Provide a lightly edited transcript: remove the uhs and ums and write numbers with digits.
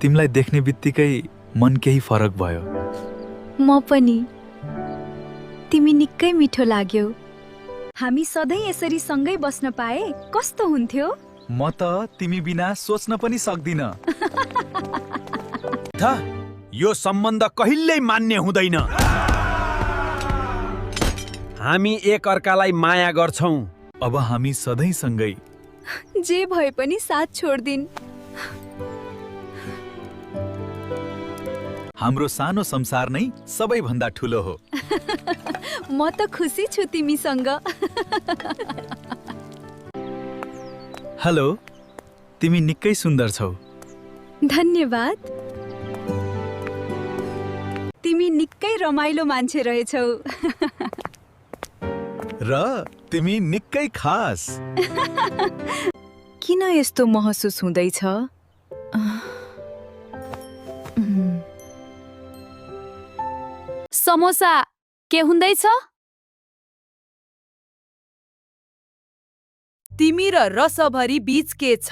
तिमीलाई देख्ने बित्तिकै मन केही फरक भयो। म पनि। तिमी निकै मिठो लाग्यौ। हामी सधैँ यसरी सँगै बस्न पाए कस्तो हुन्थ्यो? म त तिमी बिना सोच्न पनि सक्दिन। यो सम्बन्ध कहिल्यै मान्य हुँदैन। हामी एक अर्कालाई माया गर्छौं। अब हामी सधैँ सँगै। जे भए पनि साथ छोड्दिन। हाम्रो सानो संसार नै सबैभन्दा ठुलो हो। म त खुसी छु तिमीसँग। हेलो, तिमी निकै सुन्दर छौ। धन्यवाद। तिमी निकै रमाइलो मान्छे रहेछौ। र तिमी निकै खास। किन यस्तो महसुस हुँदैछ? समोसा के हुँदैछ? तिमी र रसभरी बीच के छ?